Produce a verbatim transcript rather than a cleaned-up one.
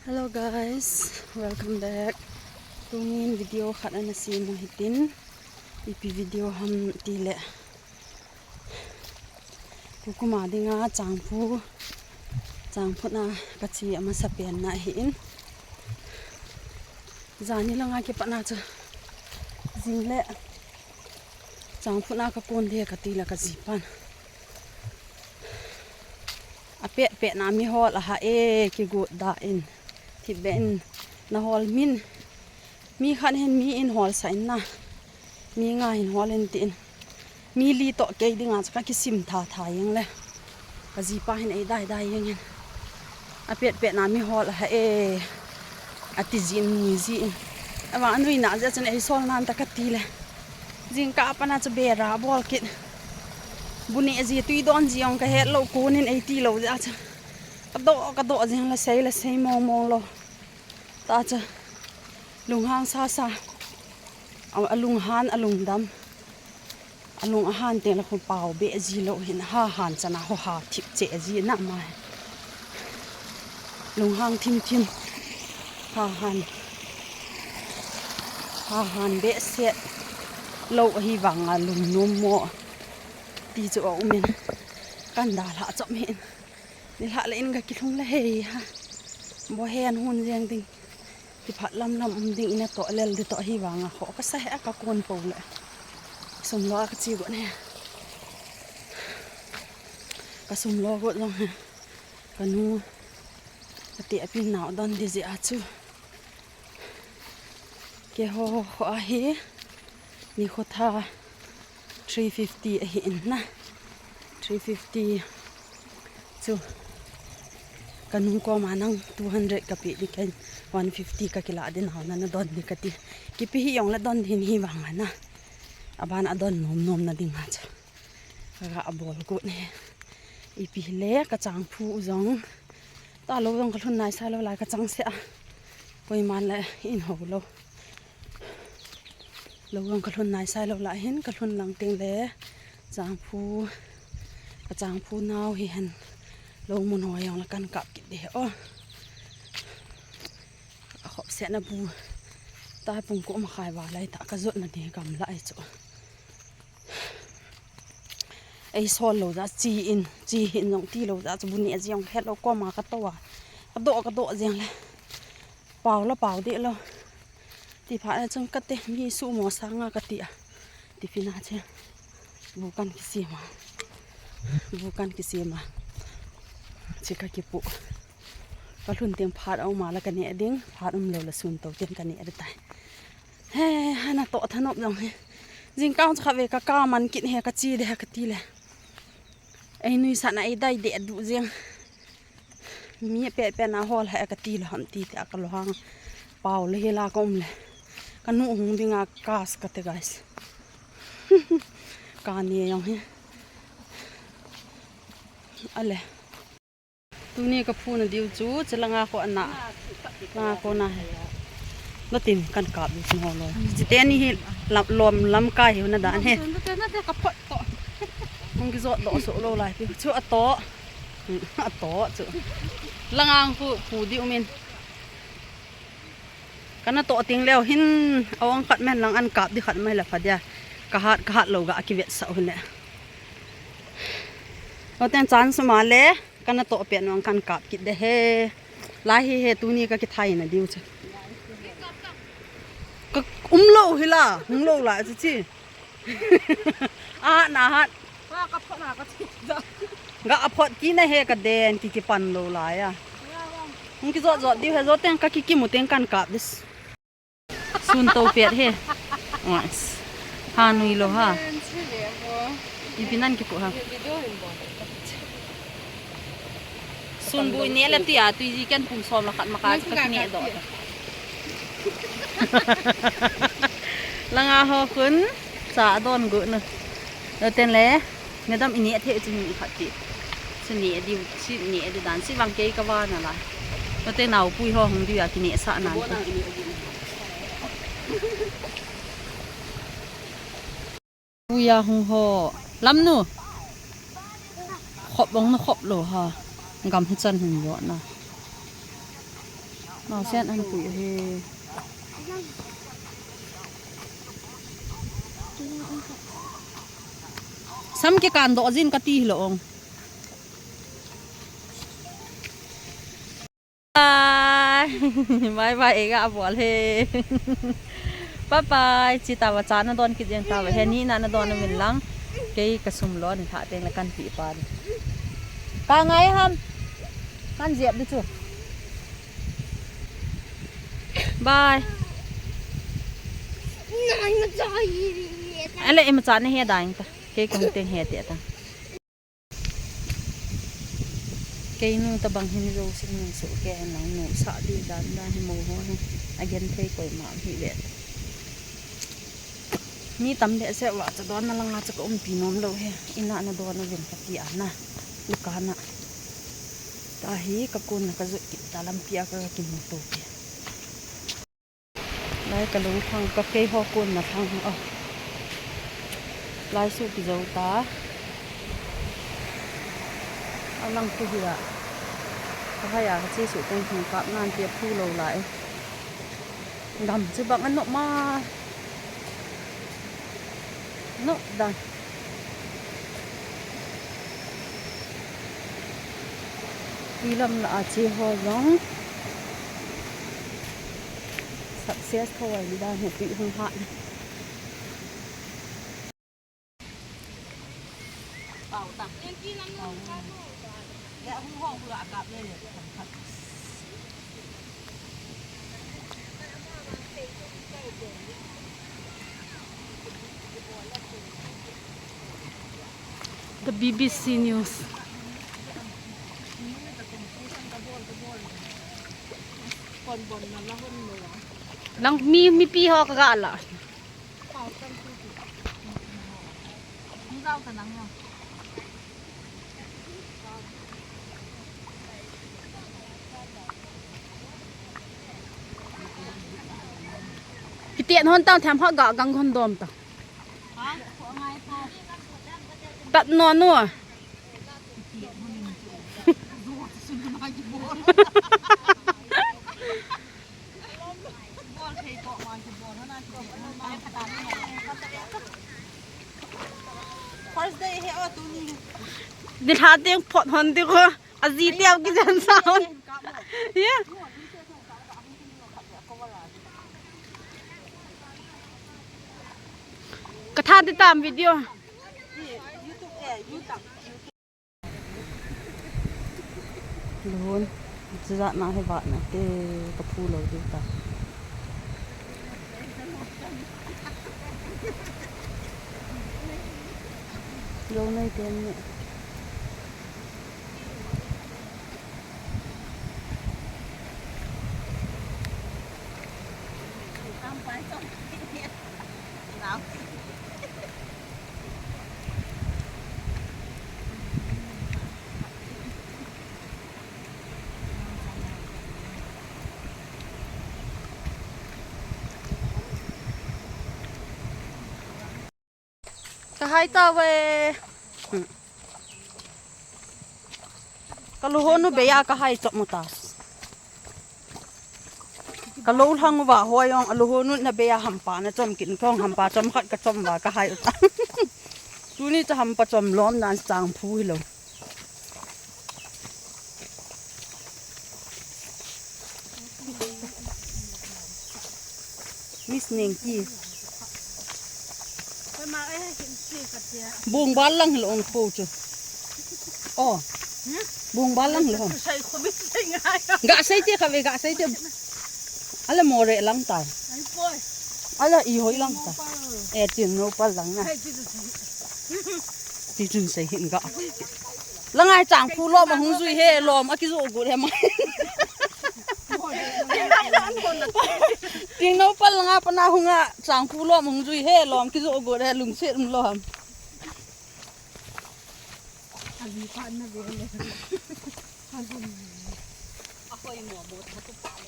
Hello guys, welcome back. Tunin video khat ana sem u hitin, ipi video ham tile, tukum a dinga changphu, changphu na kache amasa pen na ahin. Jani langa kipatna chu jing le changphu na kakon de katile kajipan. Apet pet na mi hol aha e, kigot da in. Thip be in na hol min. Mi khat hin mi in hol sa in na. Mi nga hin hol in tin. Mi li to kei dinga chu kakisim tha tha jeng le. Kajipa hin eidai dai jeng in. Apet pet na mi hol aha e. Ati jin nui jin. Avang anui na jeh chun eisol nan ta katile. Jingkah a pat na chu bera bol kit. Bu neh ji tui don ji jong kahet lou, konin eiti lou jeh a chu. Kadoh, kadoh jeng le sei le sei mong mong lou. Ta chu. Lunghang sa sa. A, alunghan, alungdam. Alung ahan teng le khu pao be ji lou hin ha han chana ho ha thip che ji na ma. Lunghang thim thim. Ha han. Ha han behseh lou ahi vanga lungnom mo. Ti chu a um in. Kan dalha chom hin. Nilhah le in kakilhung le hei ha. Bo hen hun jeng ding. Kiphat lam lam um ding in atoh lel ding toh ahi vanga kho kasa he a kakon po le. Sum lo a kache got ne. Kasum lo got jong he. Kanu. Kati apin nau don di jeh a chu. Keiho kho ahi. Nikho tha three fifty ahi in na. Three fifty. Chu. Kanu koma nang two hundred kape ding, kei one fifty kakila ding, nau na nadon ding kati. Kipe hih jong le don ding hi vang ana. Aban adon nom nom na ding a chu. Kaga abol got ne. Ipi le kachangphu u jong. Talou jong kalhun naisai lou lai kachangseh a. Koiman le in ho lou. Lou jong kalhun naisai lou lai hin kalhun lang teng le. Changphu, kachangphu nau hi hen. Lou mun ho jong le kan kap kit ding o. Akhop seh na bu. Tai pung ko makhai val lai ta kajot na ding gamla ai chu. Eisol lou jeh a, chi in, chi hin jong ti lou jeh a, chu bu neh jeng kahet lou koma katou a. Kadoh, kadoh jeng le. Pao la pao deh lou. Ti phat a chun kate, mi sumo sanga kati a. Tiffin a che. Bu kan kisem a. Bu kan kisem a. Che kakipu. Kalhun teng phat a um a la kaneh ding, phat umlou le sun tou teng kaneh ding tai. He, hana toh thanop jong he. Jingkah chu khatvei kaka man kit he kache ding he kati le. Einuisat na eidai deh duh jeng. Mi apet pet na hol he kati le ham ti tia kalunghang. Pao le hila ka um le. Kanu hung dinga kas kate guys. Kane jong he. Ale. Tuni kaphu na diu chu, chelanga kho ana. Langa kho na he. Natin kan kap diu chu ho lou. Chiteni hi lam, lom lamkai hi na dan he. Hung kijot doh soh lou lai pi. Chu atoh. Atoh chu. Langa khu phu diu min. Kana toh teng leu hin, a ong khat men lang an kap di khat mai la pha dia. Kahat, kahat lou ga kivetsah u hile. Lou teng chance ma le. Kana toh pet nung kan kap kit ding he. Lai hi he tuni kakithai na diu chu. Ka umlou hila, hung lou la chu chi. Ahat na hat. Ka, ka phot na ka chi. Ga aphot kit na he kaden ki kipan lou lai a. Hung kijot jot diu he jot teng kakikimu teng kan kap ding. Sun tou pet he. Ois. Ha nui lou ha. Ipi nan kipu ha. Sun bu neh le tia, tui ji ken pung som le khat ma ka, ka neh doh. Langa ho khun, cha don gu nu. Lou teng le. Madam, i neh thei chu mi khat ti. Chu neh diu, chu neh diu dan, chu vang kei ka va na lai. Lou teng naopui ho hung diu a kinehsah nan. Puia hung ho. Lam nu. Khop bong na khop lou ha. Gam hi chan hin jo na. Naosen an pui ahi. Sam kikan doh jin kati hilou ong. Bye. Bye bye, eiga bol e. Bye bye. Chi tava cha nadon kit jeng tava. Heni na nadon na min lang. Kei kasum lou ni tha teng la kan pi pa ni. Ka ngai ham. Kan jep di chu. Bye. Ale, imacha nahe ding ta. Kei kahung teng he te ta. Keinu tabang hin jousen nung soh kei hen lang, nu sah di dan dan hi mo ho hi. Agenthei koima hi ve. Mi tam behseh uva cha donna langa cha ka umpi nom lou hi. Ina nadon uvin kati a na. Dukan a. Tahi kakon na kajot kit ta, lampi a ka, kakimuto kit. Lai kalou lhang, kakei ho kon na lhang, oh. Lai suh kijou ta. Alang tu hi a. Kahai a kache suh teng hung kap nan tia phu lou lai. Gam chu bang anop ma. Nop dan. Tui lam lah a che ho jong success tho ahi dan hi, tui hung hat. The B B C News. Lang mi, mipi ho kaga la. Kiti an hon tang tham ha ga gang hon dom ta. Tat no no. First day he o tuni. Ni tha teng phot hon ti ko. Aji teu kijen sa hon. Yeah. Katha ti tam video. Lhon, chujat na hi vat na te, kaphu lou diu ta. Lou nei te ni. Kahai ta ve. Ka lou hon u beiya kahai chop mo ta. Ka lou lhang uva hoi ong, a lou hon u na beiya hampa na chom kin kong, hampa chom khat ka chom uva kahai u ta. Tuni cha hampa chom lom nan chang phu hilou. Miss Nengki. Bung bal lang hilo ong ko chu. Oh. Bung bal lang hilo. Ga sei te kave, ga sei te. Ala more lang ta. Ala i hoi lang ta. E tin no pal lang na. Ti chun sei hin ga. Langai chang phu lom ahung jui he, lom akijo gu he ma. Ting no pal nga pana hunga chang phu lom ahung jui he, lom kijo gu he, lungset um lom. Aji pa na be le. Ahoi mo mo ta.